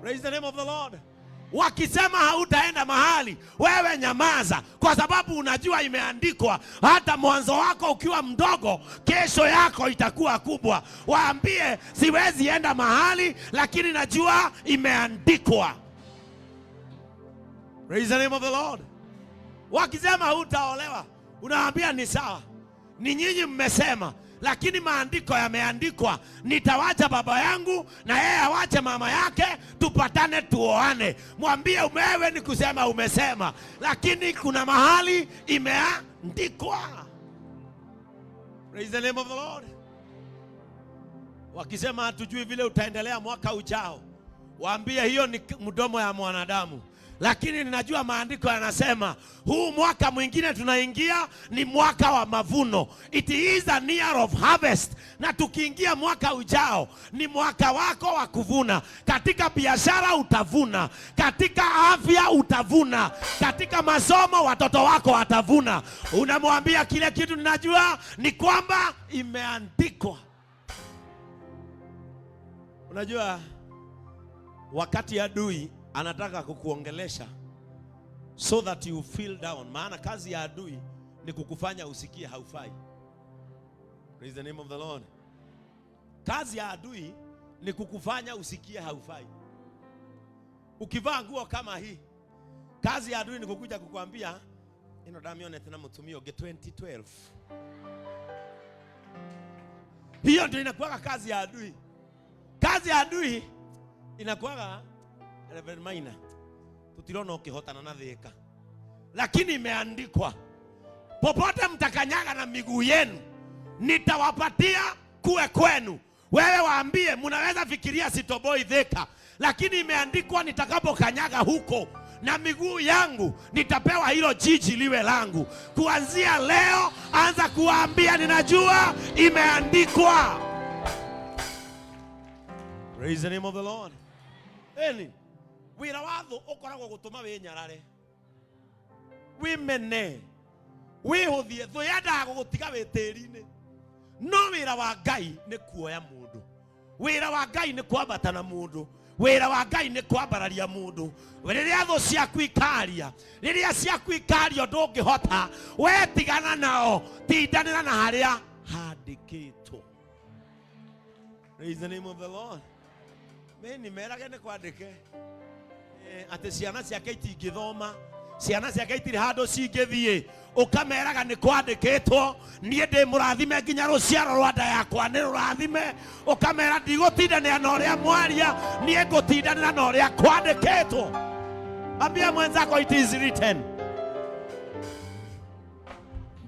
Praise the name of the Lord. Wakisema hautaenda mahali, wewe nyamaza, kwa sababu unajua imeandikwa, hata mwanzo wako ukiwa mdogo, kesho yako itakuwa kubwa. Waambie siwezi enda mahali, lakini najua imeandikwa. Praise the name of the Lord. Wakisema hutaolewa, unawaambia ni sawa, ni nyinyi mmesema, lakini maandiko yameandikwa, nitawacha baba yangu na yeye awache mama yake, tupatane tuoane. Mwambie wewe ni kusema umesema, lakini kuna mahali imeandikwa. Praise the name of the Lord. Wakisema hatujui vile utaendelea mwaka ujao, waambie hiyo ni mdomo ya mwanadamu, lakini ninajua maandiko yanasema huu mwaka mwingine tunaingia ni mwaka wa mavuno. It is a year of harvest. Na tukiingia mwaka ujao ni mwaka wako wa kuvuna. Katika biashara utavuna, katika afya utavuna, katika masomo watoto wako watavuna. Unamwambia kile kitu ninajua ni kwamba imeandikwa. Unajua wakati adui anataka kukuongelesha so that you feel down, maana kazi ya adui ni kukufanya usikie haufai. Praise the name of the Lord. Kazi ya adui ni kukufanya usikie haufai. Ukivaa nguo kama hii, kazi ya adui ni kukuja kukwambia ino ndamionete na mutumia ũngĩ 2012. Hiyo ndio inakuwaga kazi ya adui. Kazi ya adui inakuwaga Reverend Maina, tutirona ukihotana na Thika, lakini imeandikwa popote mtakanyaga na miguu yenu nitawapatia kuwe kwenu. Wewe waambie, mnaweza fikiria sitoboi Thika, lakini imeandikwa nitakapokanyaga huko na miguu yangu nitapewa hilo jiji liwe langu. Kuanzia leo anza kuwaambia ninajua imeandikwa. Praise the name of the Lord. Eni, wira wa thũ ũkoragwo gũtũma wĩnyarare, wĩmene, wĩhũthie. Thũ yendaga gũgũtiga wĩ tĩri-inĩ, no wĩra wa Ngai nĩ kuoya mũndũ. Wĩra wa Ngai nĩ kwambata na mũndũ. Wĩra wa Ngai nĩ kwambararia mũndũ. Rĩrĩa thũ ciaku ikaria, rĩrĩa ciaku ikaria ndũngĩhota, we tigana nao, tindanĩra na harĩa handĩkĩtwo. Praise the name of the Lord. Meni merage nĩ kwandĩke atĩ ciana ciake itingĩthoma, ciana ciake itirĩ handũ cingĩthiĩ. Ũkameraga nĩ kwandĩkĩtwo, niĩ ndĩ mũrathime nginya rũciaro rwa nda yakwa nĩ rũrathime. Ũkamera ndigũtindanĩra na ũrĩa mwaria, niĩ ngũtindanĩra na ũrĩa kwandĩkĩtwo. Ambia mwenzako it is written.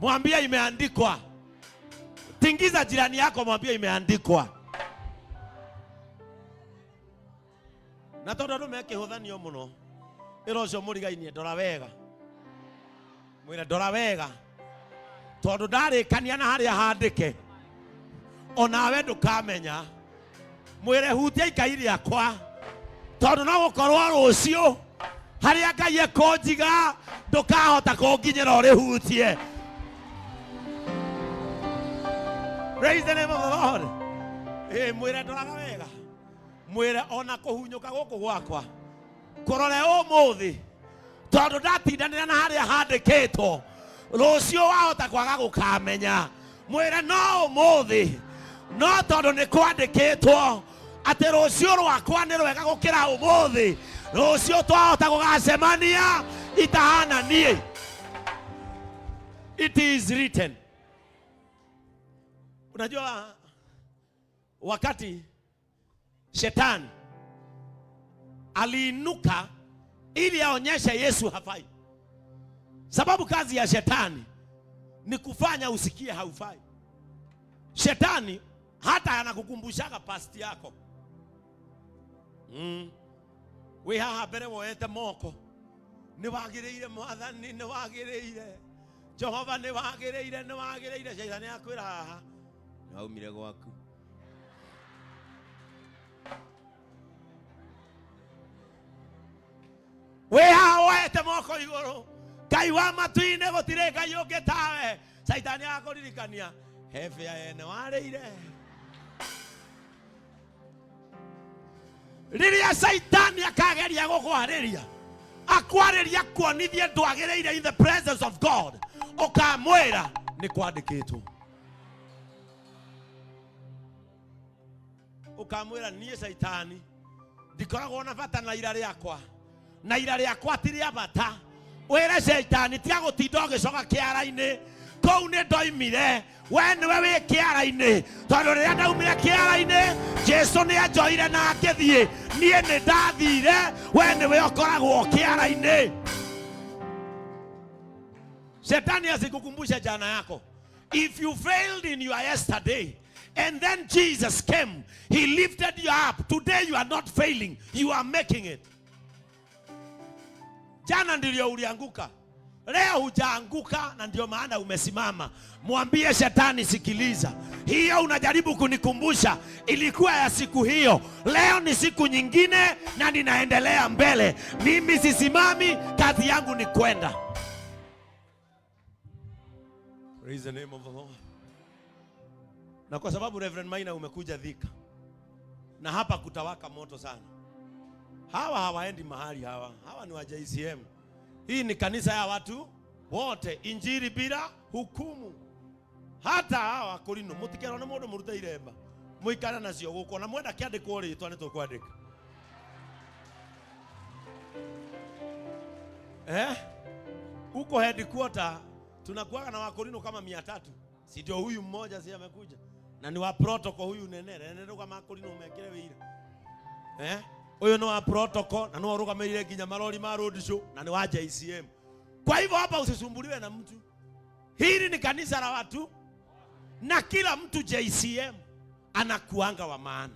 Mwambie imeandikwa. Tingiza jirani yako, mwambie imeandikwa. Na tondu andu mekihuthanio muno, ira ucio murigainie ndora wega, mwire ndora wega, tondu ndarikania na haria handike onawe ndukamenya. Mwire hutia ikai riakwa, tondu no gukorwo rucio haria Ngai ekunjiga ndukahota kunginyira urihutie. Praise the name of the Lord. Mwire ndoraga wega, mwire ona kuhunyuka guku gwakwa kurore umuthi, tondu ndatindanira na haria handikitwo, rucio wahota kwaga gukamenya. Mwire no umuthi, no tondu ni kwandikitwo ati rucio rwakwa ni rwega gukira umuthi, rucio twahota gugacemania itahana nie. It is written. Unajua wakati shetani aliinuka ili aonyeshe Yesu hafai, sababu kazi ya shetani ni kufanya usikie haufai. Shetani hata anakukumbushaga past yako. Wi haha mbere woete moko, ni wagiriire Mwathani, ni wagiriire Jehova, ni wagiriire, ni wagiriire. Shetani akwira haha ni waumire gwaku. Wi haha woete moko iguru, Ngai wa matu-inĩ gũtirĩ Ngai ũngĩ tawe. Caitani agakũririkania he bĩa ene warĩire. Rĩrĩa Caitani akageria gũkwarĩria, akwarĩria kuonithie ndwagĩrĩire in the presence of God, ũkamwĩra nĩ kwandĩkĩtwo. Ũkamwĩra niĩ Caitani ndikoragwo na bata na ira rĩakwa, na ira rĩakwa ti rĩa bata. Wĩre Caitani tiga gũtinda ũgĩcoka kĩara-inĩ kũu nĩ ndoimire, we nĩwe wĩ kĩara-inĩ, tondũ rĩrĩa ndaumire kĩara-inĩ Jesu nĩ anjoire na ngĩthiĩ, niĩ nĩ ndathire, we nĩwe ũkoragwo kĩara-inĩ. Shetani asikukumbushe jana yako. If you failed in your yesterday and then Jesus came, he lifted you up. Today you are not failing, you are making it. Jana ndilio ulianguka, leo hujaanguka, na ndio maana umesimama. Mwambie shetani, sikiliza, hiyo unajaribu kunikumbusha ilikuwa ya siku hiyo. Leo ni siku nyingine na ninaendelea mbele. Mimi sisimami, kazi yangu ni kwenda. Praise the name of the Lord. Na kwa sababu Reverend Maina umekuja Thika, na hapa kutawaka moto sana. Hawa hawaendi mahali hawa, hawa ni wa JCM. Hii ni kanisa ya watu wote, injili bila hukumu. Hata hawa Korino mutikerwo nĩ mũndũ mũrute iremba, mũikare nacio gũkũ, na mwenda kĩandĩkwo rĩtwa nĩ tũkwandĩka. Huko headquarter tunakuaga na Wakorino kama 300. Si ndio huyu mmoja si amekuja? Na ni wa protocol huyu nene, nene nduga Makorino mekire wĩira. Huyu ni wa protocol na no ũrũgamĩrĩire nginya marori ma road show na ni wa JCM. Kwa hivyo hapa usisumbuliwe na mtu. Hili ni kanisa la watu na kila mtu JCM anakuanga wa maana.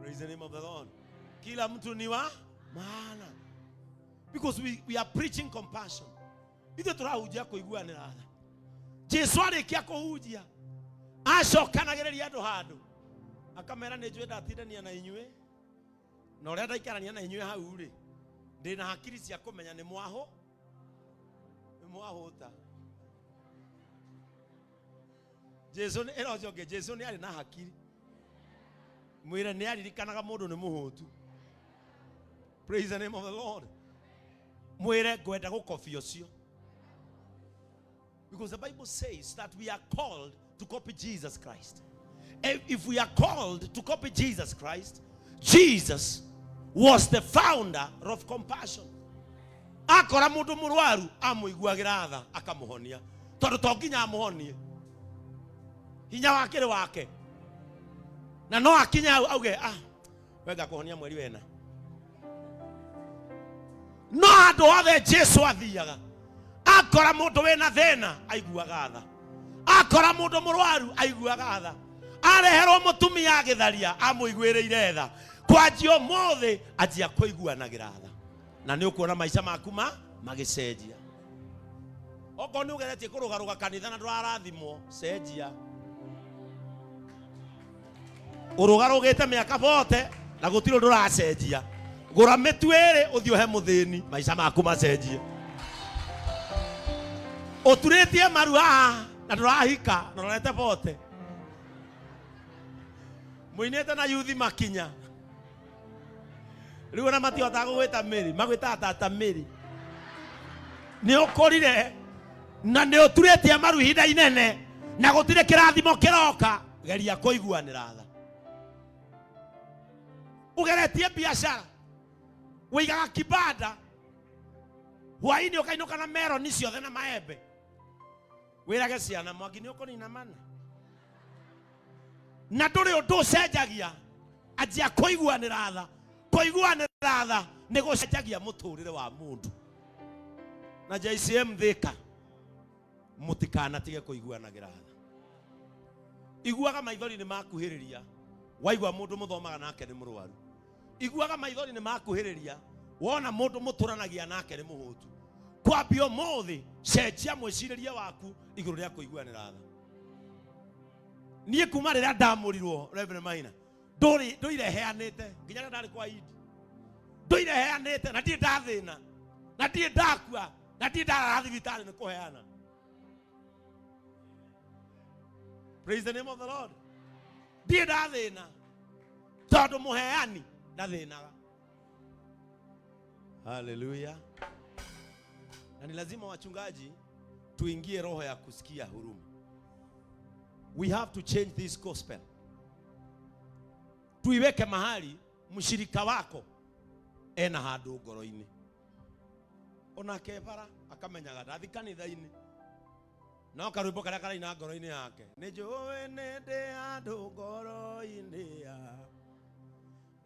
Praise the name of the Lord. Kila mtu ni wa maana. Because we are preaching compassion. Ithuĩ tũrahunjia kũiguanĩra tha. Jesu arĩkia kũhunjia acokanagĩrĩria andũ handũ akamera nĩ njũĩ ndatindania na inyuĩ, na ũrĩa ndaikarania na inyuĩ hau rĩ, ndĩna hakiri cia kũmenya nĩ mwahũ, nĩ mwahũta. Jesu nĩ, ĩra ũcio ũngĩ, Jesu nĩ arĩ na hakiri. Mwĩre nĩ aririkanaga mũndũ nĩ mũhũtu. Praise the name of the Lord. Mwĩre ngwenda gũkobia ũcio. Because the Bible says that we are called to copy Jesus Christ. If we are called to copy Jesus Christ, Jesus was the founder of compassion. Akora mundu murwaru amuiguagira tha akamuhonia, tondu to nginya amuhonie, hinya wake ri wake, na no akinya hau auge, we ngakuhonia mweri wena. No andu othe Jesu athiaga akora mundu wina thina aiguaga tha, akora mundu murwaru aiguaga tha, areherwo mutumia agitharia amuiguiriire tha. Kwanjia umuthi anjia kuiguanagira tha, na ni ukuona maica maku magicenjia. Okorwo ni ugeretie kurugaruga kanitha na ndurarathimwo, cenjia. Urugarugite miaka bote na gutiri undu uracenjia. Gura mitu iri uthie uhe muthini, maica maku macenjie. Uturitie maru haha na ndurahika na urorete bote, muinite na yuthi makinya riu ona matihotaga gugwita mĩri, magwĩtaga tata mĩri. Nĩ ũkũrire na nĩ ũturĩtie maru ihinda inene na gũtirĩ kĩrathimo kĩroka. Geria kũiguanĩra tha. Ũgeretie biacara, wĩigaga kibanda, hwainĩ ũkainũka na meroni ciothe na maembe, wĩrage ciana mwaki nĩ ũkũnina mana, na ndũrĩ ũndũ ũcenjagia. Anjia kũiguanĩra tha. Kũiguanĩra tha nĩ gũcenjagia mũtũrĩre wa mũndũ. Na JCM Thika, mũtikanatige kũiguanagĩra tha. Iguaga maithori nĩ makuhĩrĩria, waigua mũndũ mũthomaga nake nĩ mũrwaru. Iguaga maithori nĩ makuhĩrĩria, wona mũndũ mũtũranagia nake nĩ mũhũtu. Kwambia ũmũthĩ, cenjia mwĩcirĩrie waku igũrũ rĩa kũiguanĩra tha. Niĩ kuma rĩrĩa ndamũrirwo Reverend Maina, ndũire heanĩte nginya rĩrĩa ndarĩ kwa Idi. Ndũire heanĩte na ndirĩ ndathĩna, na ndirĩ ndakua, na ndirĩ ndarara thibitarĩ nĩ kũheana. Praise the name of the Lord. Ndirĩ ndathĩna. Tondũ mũheani ndathĩnaga. Haleluya. Na ni lazima wachungaji tuingie roho ya kusikia huruma. We have to change this gospel. Tuiweke mahali mshirika wako ena handũ ngoro-inĩ. Onake bara akamenyaga ndathi kanitha-inĩ no karwĩmbo karĩa karaina ngoro-inĩ yake nĩ njũĩ nĩ ndĩ handũ ngoro-inĩ ya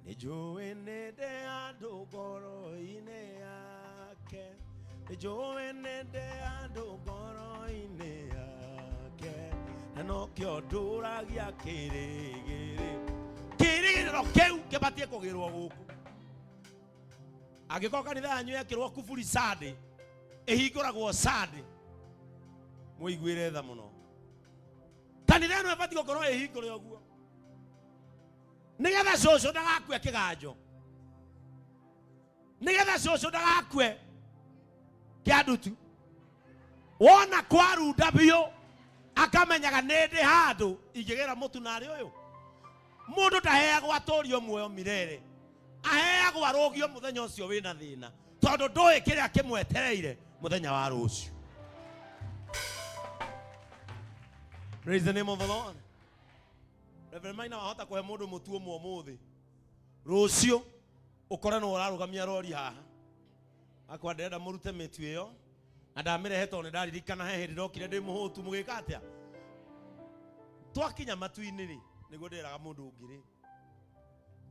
nĩ njũĩ nĩ ndĩ handũ ngoro-inĩ yake nĩ njũĩ nĩ ndĩ handũ ngoro-inĩ yake na nokĩo ndũragia kĩrĩgĩrĩ kĩrĩgĩrĩro kĩu kĩbatiĩ kũgĩrwo gũkũ. Angĩkorwo kanitha yanyu yekĩrwo kuburi Sunday, ĩhingũragwo Sunday, mũiguĩre tha mũno. Kanitha ĩno ĩbatiĩ gũkorwo ĩhingũre ũguo nĩgetha cũcũ ndagakue kĩganjo, nĩgetha cũcũ ndagakue kĩandutu. Wona kwarunda biũ akamenyaga nĩ ndĩ handũ ingĩgĩra mũtu narĩ ũyũ. Mũndũ ndaheagwo atũrio muoyo mirere, aheagwo arũgio mũthenya ũcio wĩna thĩna, tondũ ndũĩ kĩrĩa kĩmwetereire mũthenya wa rũciũ. Praise the name of the Lord. Reverend Maina, wahota kũhe mũndũ mũtu ũmwe ũmũthĩ, rũciũ ũkore nĩ ũrarũgamia rori haha. Akwa ndĩrenda mũrute mĩtu ĩyo na ndamĩrehe tondũ nĩ ndaririkana he hĩndĩ ndokire ndĩ mũhũtu. Mũgĩka atĩa? Twakinya matu-inĩ rĩ, nĩguo ndĩraga mũndũ ũngĩ rĩ,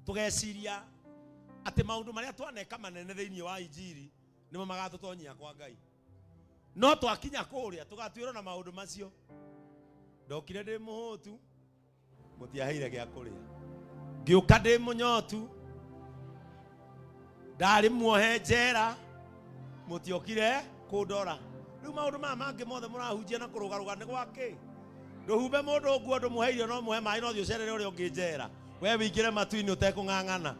tũgeciria atĩ maũndũ marĩa twaneka manene thĩinĩ wa injiri nĩmo magatũtonyia kwa Ngai. No twakinya kũrĩa tũgatuĩrwo na maũndũ macio. Ndokire ndĩ mũhũtu, mũtiaheire gĩa kũrĩa. Ngĩũka ndĩ mũnyotu, ndarĩ muohe njera, mũtiokire kũndora. Rĩu maũndũ maya mangĩ mothe mũrahunjia na kũrũgarũga nĩ gwakĩ? Ndũhumbe mũndũ nguo, ndũmũhe irio, no mũhe maĩ, no thiĩ ũcerere ũrĩa ũngĩ njera. We wĩingĩre matu-inĩ ũtekũng'ang'ana.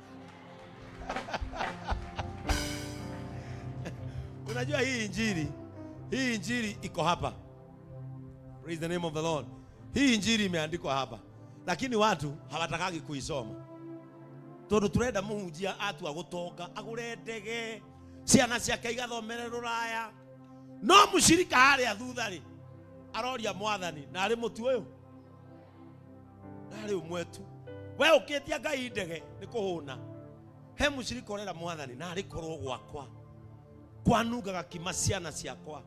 Unajua hii injili iko hapa. Praise the name of the Lord. Hii injili imeandikwa hapa, lakini watu hawatakagi kuisoma tondu turenda muhunjia atua gutonga agure ndege, ciana ciake igathomere ruraya, no mucirika haria thutha ri aroria Mwathani na arĩ mũtu ũyũ narĩ ũmwe tu. We ũkĩtia Ngai ndege nĩ kũhũna. He mũcirika ũrera Mwathani na arĩ korwo gwakwa kwanungaga kima ciana ciakwa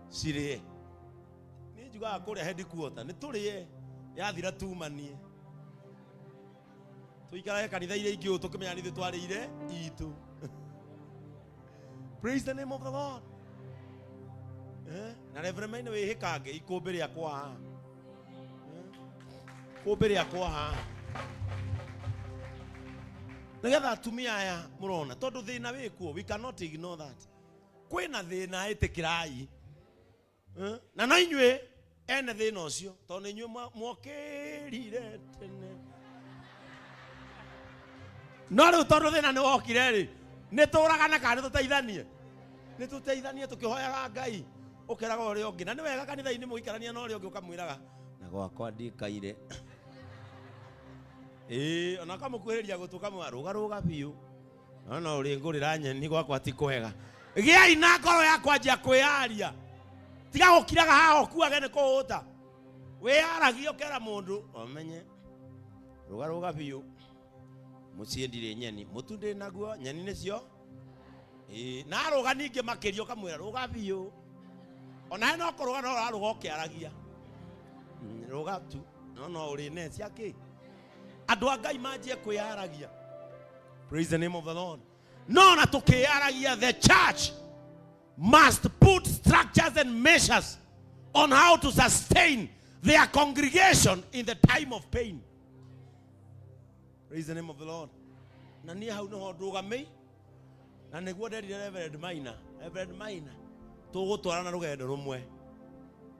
cirĩe. Niĩ njugaga kũrĩa headquarter nĩ tũrĩe, yathira tumanie, tũikarage kanitha iria ingĩ ũũ tũkĩmenya nĩ ithuĩ twarĩire itũ. Praise the name of the Lord. Eh? Na Reverend Maina, wĩhĩkange ikũmbĩ rĩakwa haha. Eh? Ikũmbĩ rĩakwa haha nĩgetha atumia aya mũrona, tondũ thĩna wĩkuo, we cannot ignore that kwĩna thĩna. Ĩtĩkĩrai. Eh? Na no inyuĩ ene thĩna ũcio, tondũ nĩ inyuĩ mwokĩrire tene. No rĩu tondũ thĩna nĩ wokire rĩ, nĩ tũragana kana nĩ tũteithanie? Nĩ tũteithanie tũkĩhoyaga Ngai. Ũkeraga ũrĩa ũngĩ, na nĩ wega kanitha-inĩ mũgĩikarania na ũrĩa ũngĩ, ũkamwĩraga na gwakwa ndikaire. Ĩĩ, ona ũkamũkuhĩrĩria gũtũ, ũkamwĩra rũga rũga biũ, no no ũrĩ ngũrĩra nyeni, gwakwa ti kwega. Gĩai na ngoro ya kwanjia kwĩyaria. Tiga gũkiraga haha ũkuage nĩ kũhũta. Wĩyaragie, ũkera mũndũ ũmenye rũga rũga biũ, mũciĩ ndirĩ nyeni, mũtu ndĩ naguo, nyeni nĩcio. Ĩĩ, na arũga ningĩ makĩria, ũkamwĩra rũga biũ. Onawe no kũrũga no ũrarũga ũkĩaragia. Rũga tu, no no ũrĩ necia kĩ. Andũ a Ngai manjie kwĩyaragia. Praise the name of the Lord. No na tũkĩyaragia, the church must put structures and measures on how to sustain their congregation in the time of pain. Praise the name of the Lord. Na niĩ hau nĩho ndũgamĩi, na nĩguo nderire Reverend Maina, Reverend Maina, tũgũtwarana rũgendo rũmwe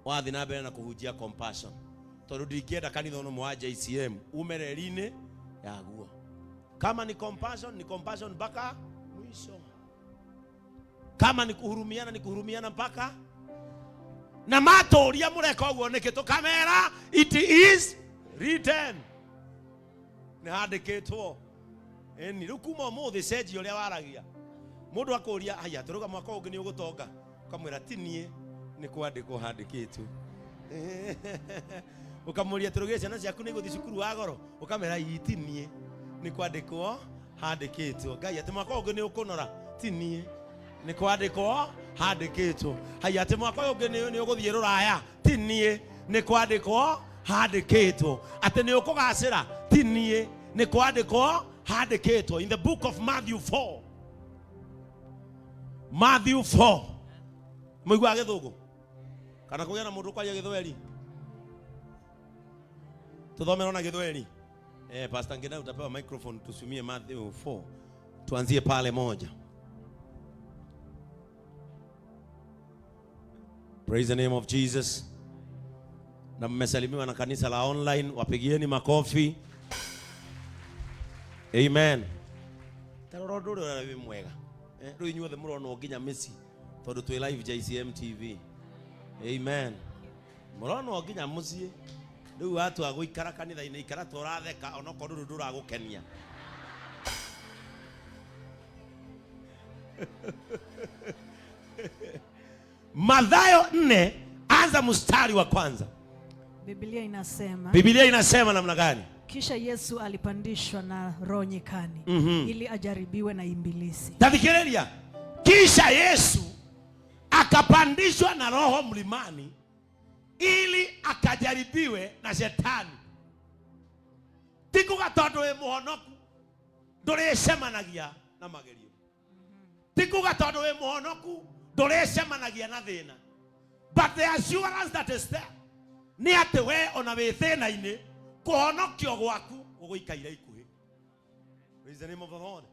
wathiĩ na mbere na kũhunjia compassion, tondũ ndingĩenda kanitha ũno wa JCM ume reri-inĩ yaguo. Kama ni compassion, ni compassion mpaka mwisho. Kama ni kuhurumiana, ni kuhurumiana mpaka na matũria mũreka ũguo nĩkĩ? Tũkamera it is written. Nĩ handĩkĩtwo. Ĩni, rĩu kuma ũmũthĩ cenjia ũrĩa waragia. Mũndũ akũria, haya, tũrauga mwaka ũngĩ nĩ ũgũtonga. Ũkamwĩra ti niĩ, nĩ kwandĩkwo handĩkĩtwo. Ũkamũria tũrũgĩre ciana ciaku nĩ igũthiĩ cukuru wa goro. Ũkamwĩra ii ti niĩ, nĩ kwandĩkwo handĩkĩtwo. Ngai atĩ mwaka ũngĩ nĩ ũkũnora, ti niĩ, nĩ kwandĩkwo handĩkĩtwo. Haya, atĩ mwaka ũyũ ũngĩ nĩ ũgũthiĩ rũraya, ti niĩ, nĩ kwandĩkwo handĩkĩtwo. Atĩ nĩ ũkũgacĩra, ti niĩ, nĩ kwandĩkwo handĩkĩtwo. In the book of Matthew 4, Matthew 4, mũiguaga gĩthũngũ kana kũgĩa na mũndũ ũkwaria gĩthweri? Tuthomere na gĩthweri. Pastor Ngina utapewa microphone tusumie Matthew 4. Tuanzie pale moja. Praise the name of Jesus. Na mmesalimiwa na kanisa la online, wapigieni makofi. Amen. Tarora ũndũ ũrĩa wĩ mwega. Rĩu inyuothe mũronwo nginya mĩciĩ tondũ twĩ live JCM TV. Amen. Mũronwo nginya mũciĩ. Rĩu watua gũikara kanitha-inĩ ikara ta ũratheka onokorwo ndũrĩ ndũragũkenia. Mathayo 4 anza mstari wa kwanza. Biblia inasema, Biblia inasema namna gani? Kisha Yesu alipandishwa na roho nyikani ili ajaribiwe na ibilisi. Tathikiriria. Kisha Yesu akapandishwa na roho mlimani ili akajaribiwe na shetani. Tikuga tondu wi muhonoku ndũrĩcemanagia na magerio. Tikuga tondu wi muhonoku ndũrĩcemanagia na thĩna. But the assurance that is there nĩ atĩ we ona wĩ thĩna-inĩ kũhonokio gwaku gũgũikaire ikuhĩ. Praise the name of the Lord.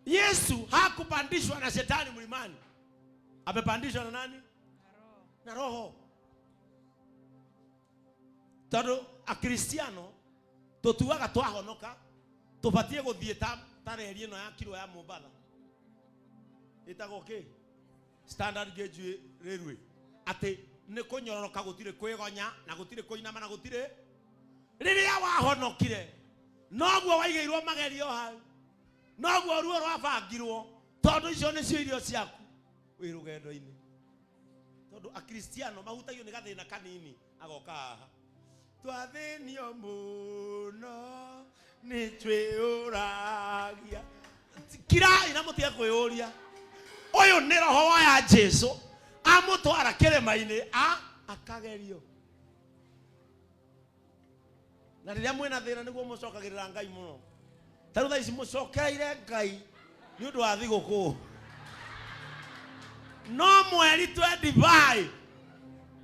Yesu hakupandishwa na shetani mlimani. Amepandishwa na nani? Na roho. Tondu akristiano tutuaga twahonoka tubatie guthie ta reri ĩno ya kiro ya Mombatha ĩtagwo kĩ? Standard Gauge Railway. Atĩ nĩ kũnyororoka, gũtirĩ kwĩgonya na gũtirĩ kũinama na gũtirĩ. Rĩrĩa wahonokire noguo waigĩirwo magerio hau, noguo ruo rwabangirwo, tondũ icio nĩcio irio ciaku wĩ rũgendo-inĩ. Tondũ akristiano mahutagio nĩ gathĩna kanini agoka haha, twathĩnio mũno nĩ twĩũragia. Kirai na mũtige kwĩyũria. Ũyũ nĩ roho wa Jesu amũtwara kĩrĩma-inĩ akagerio. Na rĩrĩa mwĩna thĩna nĩguo mũcokagĩrĩra Ngai mũno. Ta rĩu thaa ici mũcokereire Ngai nĩ ũndũ wa thigũkũ. No mweri 25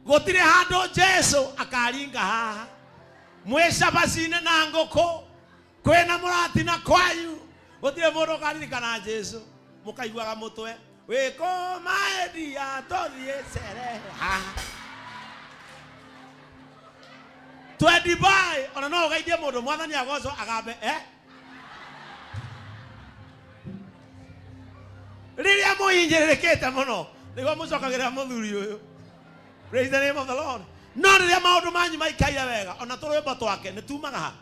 gũtirĩ handũ Jesu akaringa haha. Mwĩ cabaci-inĩ na ngũkũ, kwĩna mũrati na kwanyu, gũtirĩ mũndũ ũkaririkana Jesu. Mũkaiguaga mũtwe wĩkũ maendia tũthiĩ cerehe haha. 25 ona no ũgeithie mũndũ mwathani agocwo agambe Rĩrĩa mũhinyĩrĩrĩkĩte mũno nĩguo mũcokagĩrĩra mũthuri ũyũ. Praise the name of the Lord. No rĩrĩa maũndũ manyu maikaire wega ona tũrwĩmbo twake nĩ tumaga ha.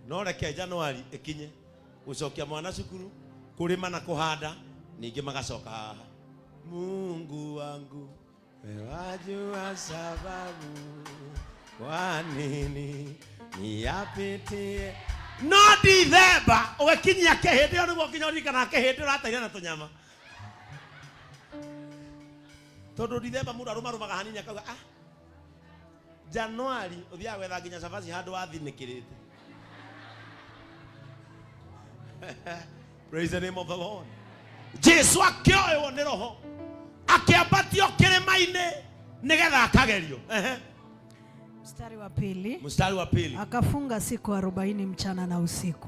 No reke Januari ĩkinye gũcokia mwana cukuru, kũrĩma na kũhanda, ningĩ magacoka haha. Mungu wangu wajua sababu kwa nini niyapitie. No Dithemba ũgĩkinyia kĩhĩndĩ ĩyo nĩguo nginya ũririkanaga kĩhĩndĩ ũrateire na tũnyama. Tondũ Dithemba mũndũ arũmarũmaga hanini akauga Januari ũthiaga gwetha nginya cabaci handũ wathinĩkĩrĩte. Praise the name of the Lord. Jesu akĩoywo nĩ roho akĩambatio kĩrĩma-inĩ nĩgetha akagerio. Mstari wa pili. Mstari wa pili. Akafunga siku 40 mchana na usiku.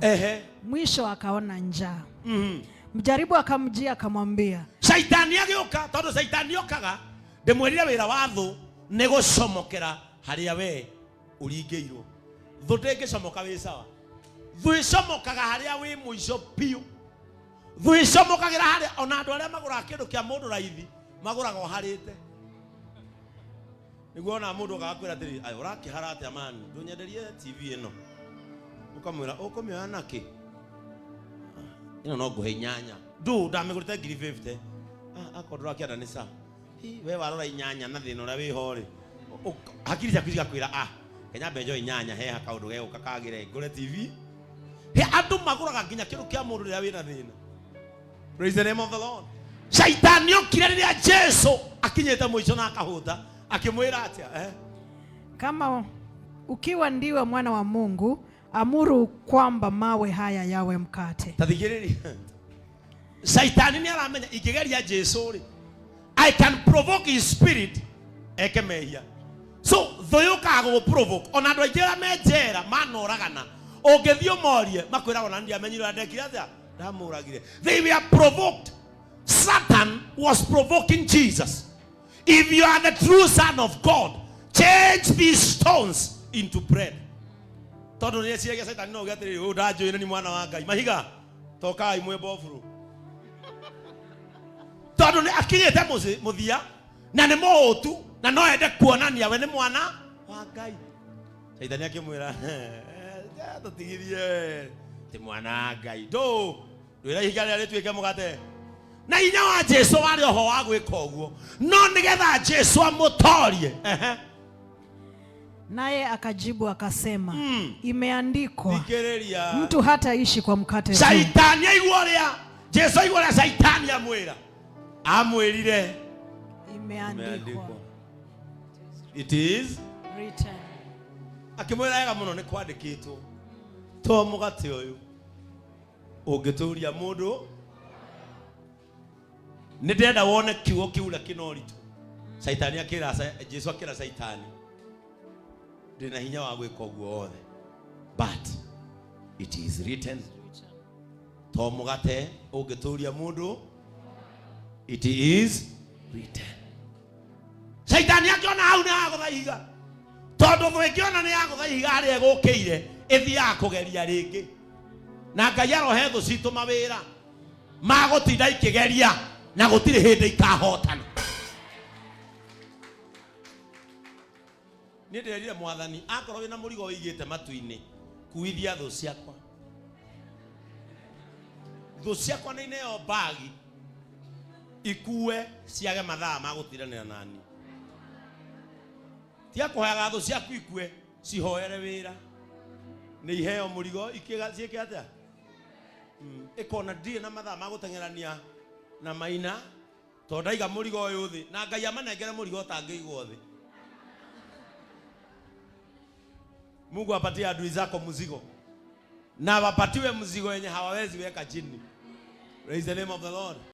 Mwisho akaona njaa. Mjaribu akamjia akamwambia. Shaitani agĩũka, tondũ shaitani okaga ndĩmwĩrire wĩra wa thũ nĩ gũcomokera harĩa we ũringĩirwo. Thũ ndĩngĩcomoka wĩ sawa. Thũ ĩcomokaga harĩa wĩ mũico biũ. Thũ ĩcomokagĩra harĩa ona andũ arĩa magũraga kĩndũ kĩa mũndũ raithi magũraga ũharĩte. Nĩguo ona mũndũ agakwĩra atĩrĩ, "Aya, ũrakĩhara atĩa mani? Ndũnyenderie TV ĩno." Ũkamwĩra, "Ũkũmĩoya nakĩ? Ĩno no ngũhe inyanya." Ndũ ndamĩgũrĩte ngiri 50. Ah, akorwo ndũrakĩenda nĩ sa. Hi, we warora inyanya na thĩna ũrĩa wĩho rĩ. Hakiri ciaku cigakwĩra, "Ah, kenya mbe njoe inyanya heha kaũndũ gegũka kagĩre ngũre TV." He andũ magũraga nginya kĩndũ kĩa mũndũ rĩrĩa wĩna thĩna. Praise the name of the Lord. Shaitani okire rĩrĩa Jesu akinyĩte mũico na akahũta, akĩmwĩra atĩa? Eh? Kama ukiwa ndiwe mwana wa Mungu, amuru kwamba mawe haya yawe mkate. Ta thikĩrĩria. Shaitani nĩ aramenya ingĩgeria Jesu rĩ, I can provoke his spirit eke mehia. So thũ yũkaga gũgũ-provoke. Ona andũ aingĩ arĩa me njera manoragana, ũngĩthiĩ ũmorie makwĩraga ona ndiamenyire ũrĩa ndekire atĩa, ndamũragire. They were provoked. Satan was provoking Jesus. If you are the true son of God, change these stones into bread. Tondũ nĩ eciragia Shaitani no uge atĩrĩrĩ, ũyũ ndanjũĩ nĩ mwana wa Ngai. Mahiga, tokai mwĩ mboburu. Tondũ nĩ akinyĩte mũthia na nĩ mũhũtu na no ende kuonania we nĩ mwana wa Ngai. Shaitani akĩmwĩra, tũtigithie, ti mwana wa Ngai. Ndũ, ndwĩra ihiga rĩrĩa rĩtuĩke mũgate. Na hinya wa Jesu warĩ oho wa gwĩka ũguo, no nĩgetha Jesu amũtorie. Ehe. Naye akajibu akasema, imeandikwa, Thikĩrĩria. mtu hataishi kwa mkate tu. Shaitani aigua ũrĩa Jesu aigua ũrĩa Shaitani amwĩra, amwĩrire Imeandikwa. It is Written. Akĩmwĩra wega mũno nĩ kwandĩkĩtwo, to mũgate ũyũ ũngĩtũria mũndũ. Nĩ ndĩrenda wone kiugo kĩu ũrĩa kĩna ũritũ. Shaitani akĩra Jesu akĩra Shaitani, ndĩna hinya wa gwĩka ũguo wothe, but it is written, to mũgate ũngĩtũria mũndũ. It is written. Shaitani akĩona hau nĩ yagũtha ihiga, tondũ thũ ĩngĩona nĩ yagũtha ihiga harĩa ĩgũkĩire, ĩthiaga kũgeria rĩngĩ. Na Ngai arohe thũ citũ mawĩra magũtinda ikĩgeria na gũtirĩ hĩndĩ ikahotana. Niĩ ndĩrerire Mwathani, akorwo wĩna mũrigo ũigĩte matu-inĩ, kuithia thũ ciakwa. Thũ ciakwa nĩ ineo mbagi ikue ciage mathaa ma gũtindanĩra nani. Tiga kũhoyaga thũ ciaku ikue, cihoere wĩra. Nĩ iheo mũrigo ciĩke atĩa? Ĩkona ndirĩ na mathaa ma gũteng'erania na maina, tondũ ndaiga mũrigo ũyũ thĩ, na Ngai amanengere mũrigo ũtangĩigwo thĩ. Mungu apatie adui zako mzigo, na wapatiwe mzigo yenye hawawezi weka chini. Praise the name of the Lord.